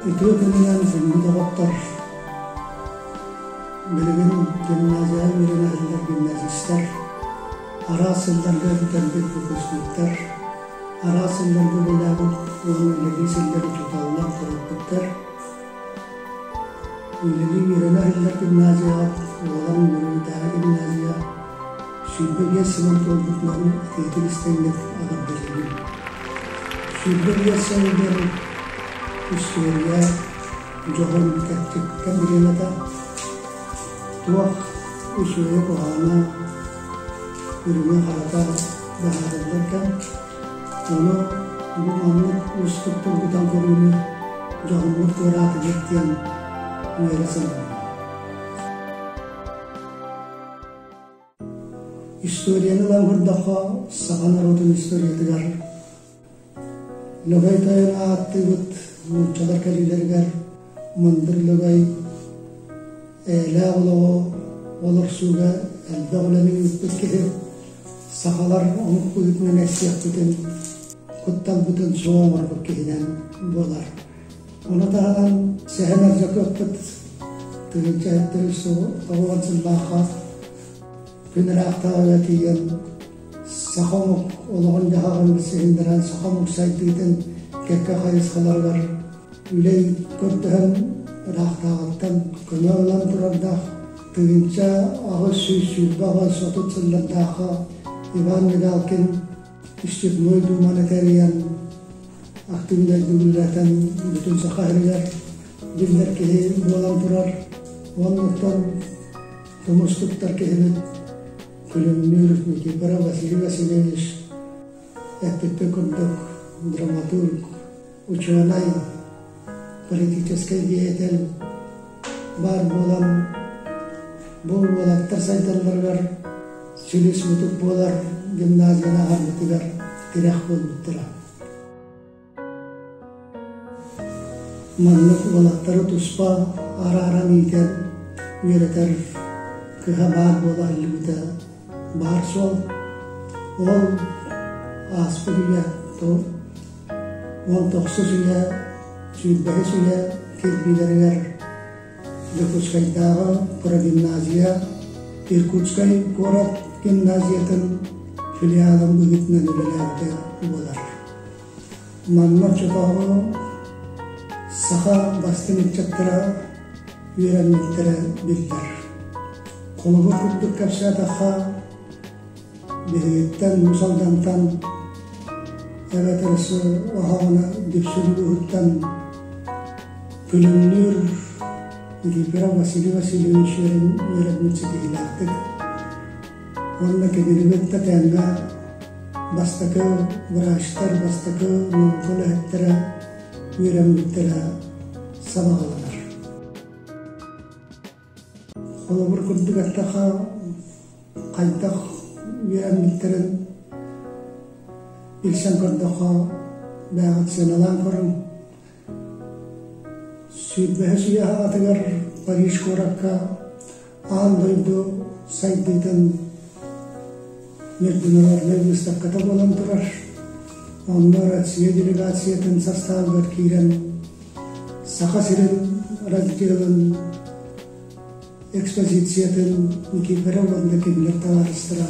Үтүө күнүнэн күндү доҕоттор! Билигин гимназияҕа үөрэнэ сылдьар гимназистар, араас сылларга бүтэрбит выпускниктар, араас сылларга үлэлээбит уонна үлэлии сылдьар учууталлар, төрөппүттэр, үлэлии үөрэнэ сылдьар гимназияҕа Уолан Үөрүүтээҕи гимназия 25 сылын туолбутунан итиитик истиҥник эҕэрдэлиибин. 25 сыл диэн история дьоһун кэрчик бириэмэтэ туох үчүгэйэ куһаҕана үрүҥэ-харата быһаарыллар кэм. Ону бу маннык уустук тургутан көрүүнү дьоһуннук туораатыгыт диэн үөрэ саныыбын. Историяны ылан көрдөххө, саха норуотун историятыгар Лөгөй Тойон ааттыыбыт нууччалар кэлиилэригэр мындыр Лөгөй эйэлээх олоҕу олорсууга элбэх үлэни ыыппыт киһи, сахалар омук быһыытынан эстиэхпитин, кутталбытын суох оҥорбут киһинэн буолар. Ону таһынан Сэһэн Ардьакыаппыт тыһыынча 790 сыллаахха күн ыраахтааҕыга тиийэн саха омук олоҕун-дьаһаҕын билсиһиннэрэн саха омук сайдыытын кэккэ хайысхаларыгар үлэ көрдөһөн ыраахтааҕыттан көмө ылан турардаах 1828 30 сыллардаахха Иван Мигалкин Степной Думаны тэрийэн актыыбынайдык үлэлэтэн бүтүн Саха сиригэр биллэр киһи буолан турар. Оннуттан тумус туттар киһибит Күлүмнүүр Никифоров Василий Васильевич эппиппин курдук драматург, учуонай, политическай деятель баар буолан бу уолаттар сайдалларыгар сүлүс мутук буолар гимназияны аһарбытыгар тирэх буолбуттара. Маннык уолаттары туспа арааран иитэн үөрэтэр кыһа баар буола илдьибитэ баар суол. Ол ааспыт үйэ 19 үйэ, 25 үйэ кирбиилэригэр Дьокуускайдааҕы прогимназия Иркутскай куорат гимназиятын филиалын быһыытынан үлэлээбитэ буолар. Манна оччотооҕу саха бастыҥ ыччаттара үөрэммиттэрэ биллэр. Холобур курдук кэпсээтэххэ, биһигиттэн Муус Алдантан эбэтэр оһоҕуна Дүпсүн улууһуттан Күлүмнүүр Никифоров Василий Васильевич үөрэммит ситиһиилээхтик уонна кинини кытта тэҥҥэ бастакы врачтар, бастакы наука үлэһиттэрэ үөрэммиттэрэ сабаҕаланар. Холобур курдук эттэххэ, хайдах үөрэммиттэрин билсэн көрдөххө, бэйэҕит сыаналаан көрүҥ. Сүүрбэһис үйэ аҕатыгар Париж куоракка аан дойду сайдыытын международнай выставката буолан турар. Онно Россия делегациятын састаабыгар киирэн Саха сирин разделын экспозициятын Никифоров уонна кинилэр табаарыстара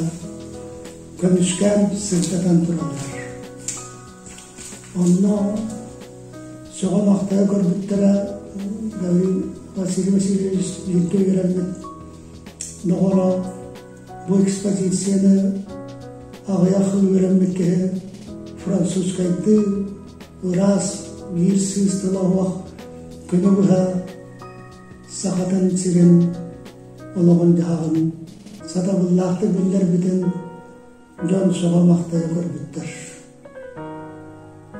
көмүскээн сырдатан тураллар. Онно сөҕө-махтайа көрбүттэрэ Гаврил Василий Васильевич бииргэ үөрэммит доҕоро бу экспозицияны аҕыйах үөрэммит киһи французскайдыы ыраас биир сыыс тыла оһох күнү быһа сахатын сирин олоҕун-дьаһаҕын сатабыллаахтык биллэрбитин дьон сөҕө-махтайа көрбүттэр.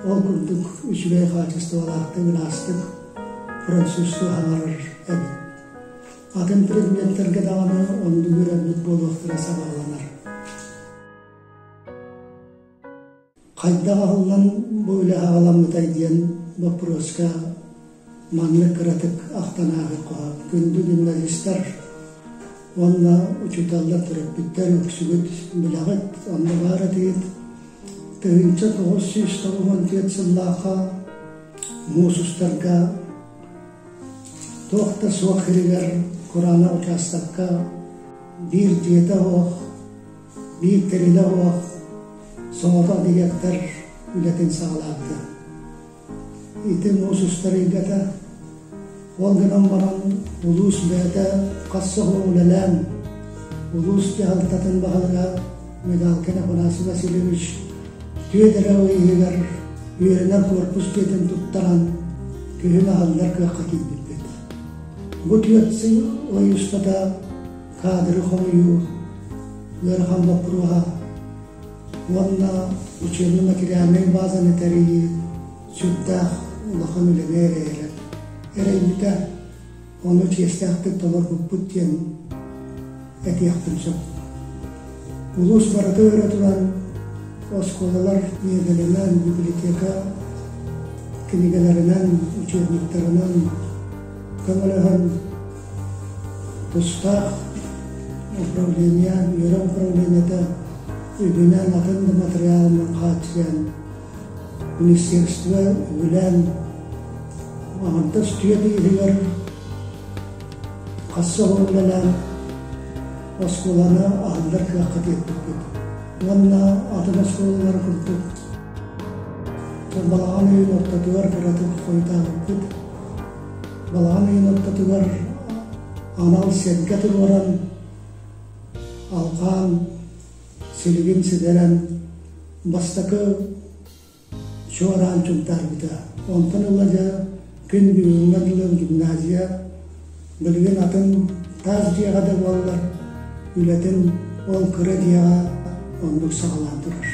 Ол курдук үчүгэй хаачыстыбалаахтык, ыраастык французтуу саҥарар эбит. Атын предметтэргэ даҕаны оннук үөрэммит буолуохтара сабаҕаланар. Хайдах аһыллан бу үлэ аҕаламмытай диэн боппуруоска маннык кыратык ахтан ааһыахха күндү гимназистар уонна учууталлар төрөппүттэр үксүгүт билэҕит, онно баар этигит. 1994 сыллаахха муус устарга Туох да суох сиригэр кураанах учаастакка биир дьиэтэ суох, биир тэрилэ суох соҕотох дириэктэр үлэтин саҕалаабыта. Ити муус устар ыйгата. Ол гынан баран улуус бэйэтэ хас сыл үлэлээн, улуус дьаһалтатын баһылыга Мигалкин Афанасий Васильевич түөрт эрэ ый иһигэр үөрэнэр куорпус дьиэтин туттаран, күһүн аһыллар кыахха киирбиппит. Бу түөрт сыл ый устата кадры хомуйуу ыарахан боппуруоһа уонна учебно-материальнай базаны тэрийии сүрдээх улахан үлэни эрэйэрэ. Эрэйбитэ, ону чиэстээхтик толорбуппут диэн этиэхпин сөп. Улуус барыта өрө туран оскуолалар миэбэлинэн, библиотека кинигэлэринэн, учебниктарынан көмөлөһөн тустаах управление, үөрэх управлениета үбүнэн атын да матырыйаалынан хааччыйан министерство үбүлээн аҥардас түөрт иһигэр хас сыл үлэлээн оскуоланы аһыллар кыахха тиэрпиппит. Уонна атын оскуолалар курдук балаҕан ыйын ортотугар кыратык хойутаабыппыт. Балаҕан ыйын ортотугар анал сэргэ туруоран, алҕаан, силигин ситэрэн бастакы чуораан чунтаарбыта. Онтон ыла дьэ күн бүгүҥҥэ дылы гимназия билигин атын таас дьиэҕэ да буоллар үлэтин ол кыра дьиэҕэ оннук саҕалаан турар.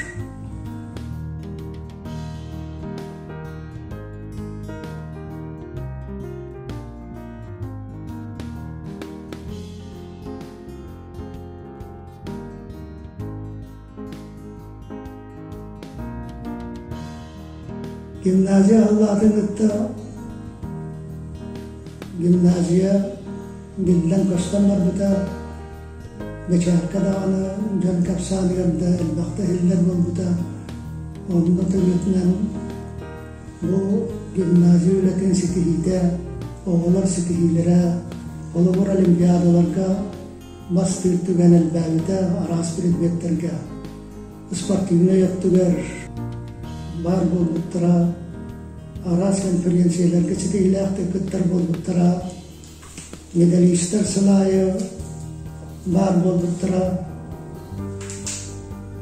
Гимназия аһыллаатын кытта гимназия биллэн-көстөн барбыта, бэчээккэ даҕаны дьон кэпсээнигэ да элбэхтэ иһиллэр буолбута. Онно төрүөтүнэн бу гимназия үлэтин ситиһиитэ, оҕолор ситиһиилэрэ, холобур олимпиадаларга бастыыр түгэн элбээбитэ араас предметтэргэ спортивнай өттүгэр баар буолбуттара, араас конференцияларга ситиһиилээхтик кыттар буолбуттара, медалистар сыл аайы баар буолбуттара.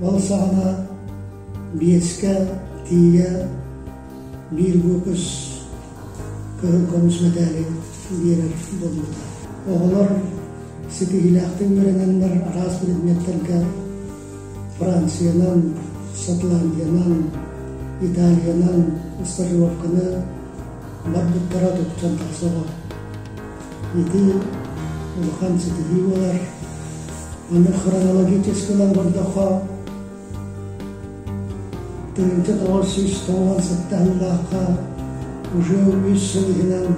Ол саҕана биэскэ тиийэ биир выпуск кыһыл көмүс мэтээли биэрэр буолбута. Оҕолор ситиһиилээхтик үөрэнэннэр араас предметтэргэ Франциянан, Шотландиянан, Италиянан стажировканы барбыттара тупсан тахсаҕа. Ити улахан ситиһии буолар. Аны хронологически ылан көрдөххө, 1997 сыллаахха уже үс сыл иһинэн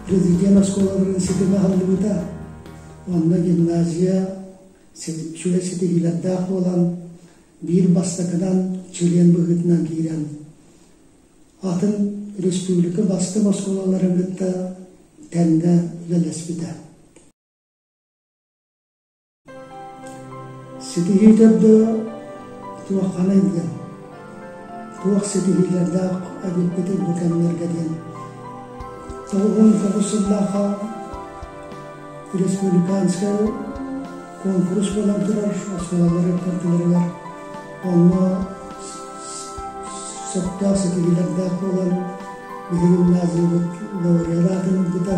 президент оскуолаларын ситимэ аһыллыбыта. Онно гимназия үчүгэй ситиһиилэрдээх буолан, биир бастакынан чилиэн быһыытынан киирэн, атын республика бастыҥ оскуолаларын кытта тэҥҥэ үлэлэспитэ. Ситиһии төрдө туохханый диэн, туох ситиһиилэрдээх эбиппитий бу кэмнэргэ диэн 99 сыллаахха республиканскай куонкурус буолан турар оскуолалар ыккардыларыгар онно сөптөөх ситиһиилэрдээх буолан биһиги гимназиябыт лауреат аатын ылбыта.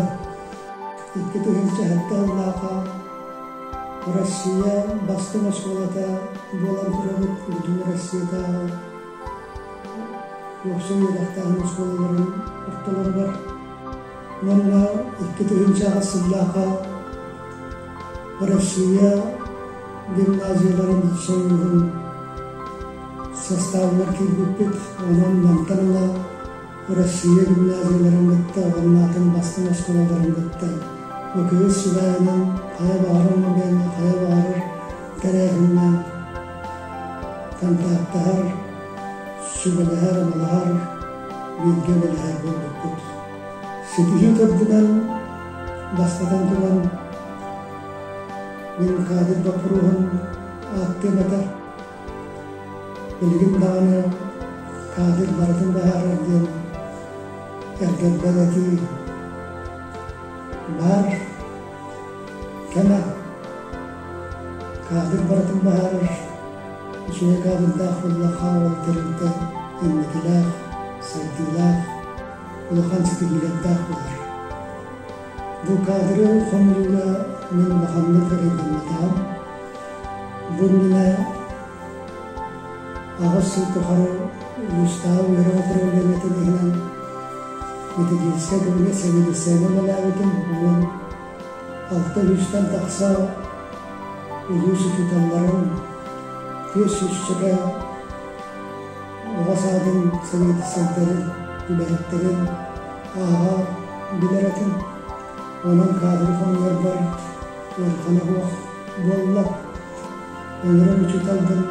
2007 сыллаахха Россия бастыҥ оскуолата буолан турабыт бүтүн Россиятааҕы уопсай үөрэхтээһин оскуолаларын ортолоругар уонна 2008 сыллаахха Россия гимназияларын союһун састаабыгар киирбиппит. Онон мантан ыла Россия гимназияларын кытта уонна атын бастыҥ оскуолаларын кытта ВКС сыбаайанан хайа баҕарар моменҥа, хайа баҕарар тэрээһиҥҥэ контактаһар, сүбэлэһэр-амалаһар, бииргэ үлэлэһэр буолбуппут. Ситиһии төрдүнэн бастатан туран мин каадыр боппуруоһун ааттыам этэ. Билигин даҕаны каадыр барытын быһаарар диэн эргэрбэт этии баар кэмэ. Каадыр барытын быһаарар үчүгэй каадырдаах буоллахха ол тэрилтэ инникилээх, сайдыылаах, улахан ситиһиилэрдээх буолар. Бу кадры хомуйууга мин улаханнык эрэйдэммэтэҕим. Бу иннинэ 8 сыл тухары улуустааҕы үөрэх управлениетын иһинэн методическай кабинет сэбиэдиссэйинэн үлэлээбитим. Онон алта сүүстэн тахса улуус учууталларын түөрт сүүсчэкэ оҕо саадын сэбиэдиссэйдэрин, үлэһиттэрин ааҕа билэр этим. Онон кадры хомуйарбар ыарахана суох буолла. Ыҥырар учууталбын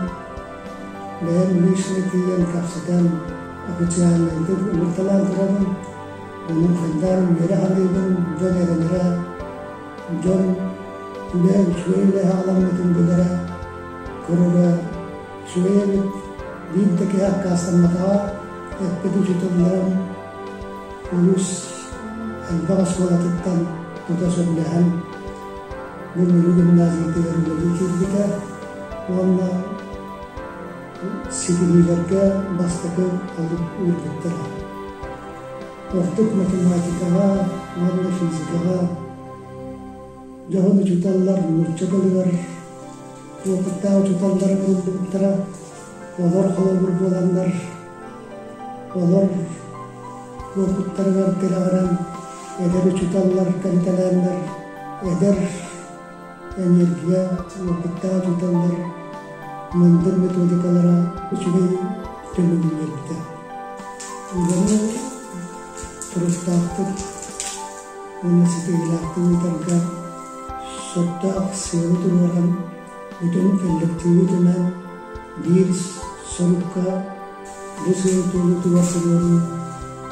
бэйэм лично тиийэн кэпсэтэн, официальнайдык ыҥырталаан турабын. Онон хайдаан үөрэ саныыбын, дьон эрэнэрэ, дьон үлэ үчүгэй үлэ саҕаламмытын билэрэ, көрөрө үчүгэй эбит. Биир да киһи аккаастамматаҕа, эппит учууталларым улуус элбэх оскуолатыттан тута сөбүлэһэн бу Мүрү гимназиятыгар үлэлии киирбитэ уонна ситиһиилэргэ бастакы олук уурбуттара. Ордук математикаҕа уонна физикаҕа дьоһун учууталлар нуучча тылыгар уопуттаах учууталлар ылыллыбыттара. Олор холобур буоланнар, олор уопуттарыгар тирэҕирэн эдэр учууталлар кэлитэлээннэр, эдэр энергия уопуттаах учууталлар мындыр методикалара үчүгэй түмүгүн биэрбитэ. Үлэни туруктаахтык уонна ситиһиилээхтик ыытарга сөптөөх сыалы туруоран, бүтүн коллективы түмэн, биир сорукка бу сыал туолуутугар туруоруу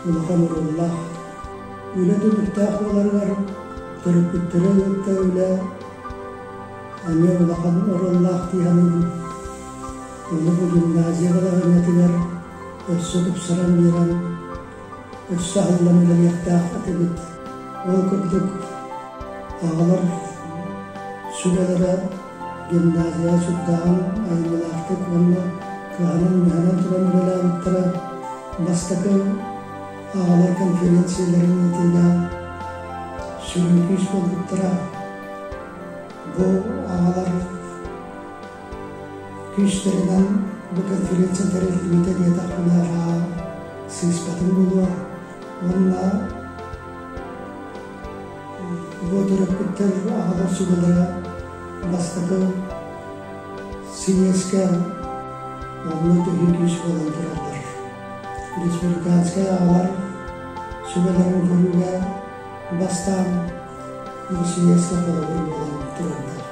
улахан оруоллаах. Үлэ түмүктээх буоларыгар төрөппүттэри кытта үлэ эмиэ улахан оруоллаах дии саныыбын. Ону бу гимназия балаһыанньатыгар өссө тупсаран биэрэн, өссө аһыллан үлэлиэхтээх этибит. Ол курдук аҕалар сүбэлэрэ гимназияҕа сүрдээҕин айымньылаахтык уонна кыһанан-мүһэнэн туран үлэлээбиттэрэ. Бастакы аҕалар конференцияларын ыытыыга сүрүн күүс буолбуттара. Бу аҕалар күүстэринэн бу конференция тэриллибитэ диэтэхпинэ араа сыыспатым буолуо. Уонна бу төрөппүттэр аҕалар сүбэлэрэ бастакы сийиэскэ онно төһүү күүс буолан тураллар. Республиканскай аҕалар сүбэлэрин көрүүгэ бастаан бу сийиэскэ холобур буолан тураллар.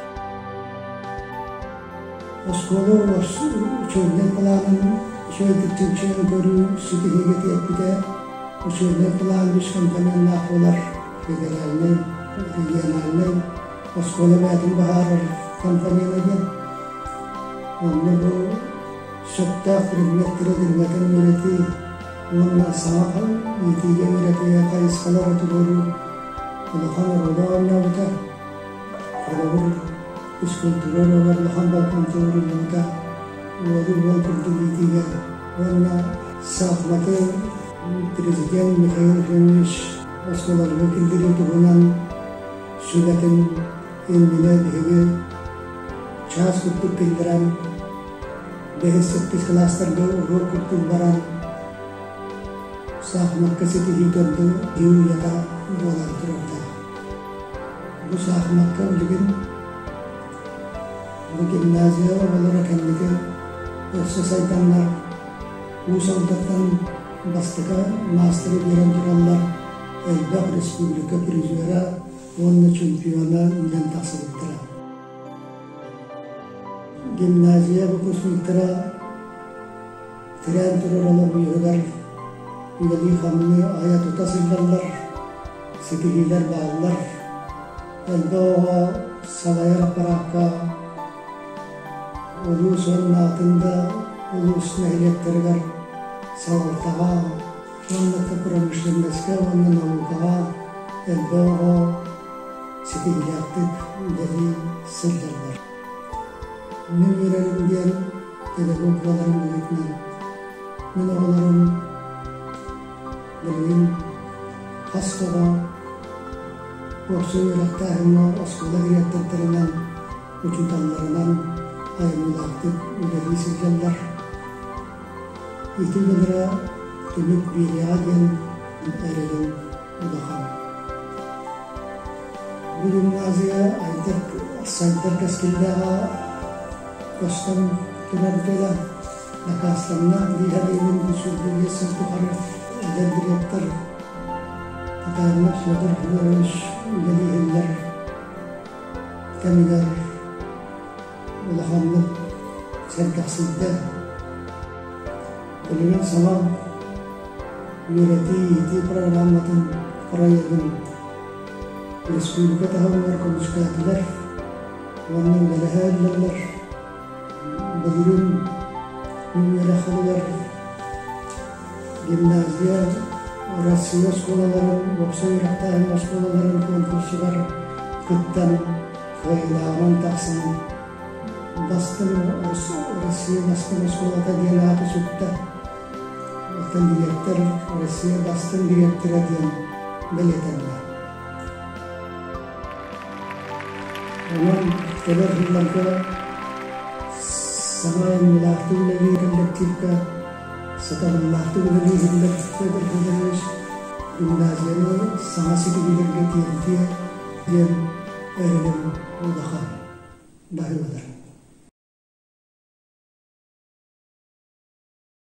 Оскуола учебнай планын үчүгэйдик чинчийэн көрүү ситиһиигэ тиэрпитэ. Учебнай план үс компоненнаах буолар: федеральнай, региональнай, оскуола бэйэтин быһаарар компонена диэн. Онно бу сөптөөх предметтэри дириҥэтэн үөрэтии уонна саҥа иитиигэ үөрэтиигэ хайысхалары туруоруу улахан оруолу оонньообута. Холобур, физкультура уруогар улахан болҕомто ууруллубута, уолу уол курдук иитиигэ уонна саахыматы президент Михаил Ефимович оскуолаларга киллэрии туһунан сүбэтин иннинэ биһиги чаас курдук киллэрэн, бэһис-сэттис кылаастарга уруок курдук баран, саахымакка ситиһии төрдө уйата буолан турардаах. Бу саахымакка билигин бу гимназия оҕолоро кэнники өссө сайданнар, Уус Алдантан бастакы маастары биэрэн тураллар, элбэх республика призера уонна чемпиона үүнэн тахсыбыттара. Гимназия выпускниктара тирээн турар олох быыһыгар үлэлии-хамныы айа-тута сылдьаллар. Ситиһиилэр бааллар. Элбэх оҕо салайар аппараакка улуус уонна атын да улуус нэһилиэктэригэр салалтаҕа уонна промышленноска уонна наукаҕа элбэх оҕо ситиһиилээхтик үлэлии сылдьаллар. Мин үөрэрим диэн педагог буоларым быһыытынан мин оҕолорум билигин хас да оҕо уопсай үөрэхтээһиҥҥэ оскуола дириэктэрдэринэн, учууталларынан айымньылаахтык үлэлии сылдьаллар. Ити үлэлэрэ түмүк биэриэҕэ диэн эрэлим улахан. Бу гимназия айдар сайдар кэскиллээҕэ көстөн турар дьыала дакаастанна дии саныыбын бу 25 сыл тухары эдэр дириэктэр Татаринов Федор Федорович үлэлииһиллэр кэмигэр улаханнык сэргэхсийдэ. Билигин саҥа үөрэтии-иитии программатын проегын республика таһымыгар көмүскээтилэр уонна үлэлэһэ иһиллэллэр. Былырыын мин үөрэх сылыгар гимназия Россия оскуолаларын уопсай үөрэхтээһин оскуолаларын конкурсугар кыттан кыайыылааҕынан тахсан бастыҥ Россия бастыҥ оскуолата диэн ааты сүктэ. Оттон дириэктэр Россия бастыҥ дириэктэрэ диэн бэлиэтэннэ. Онон кэлэр сылларга саҥа айымньылаахтык үлэлиир коллективка сатабыллаахтык үлэлиир Федор Федорович гимназияны саҥа ситиһиилэргэ тиэрдиэ диэн эрэлим улахан. Баһыыбалар.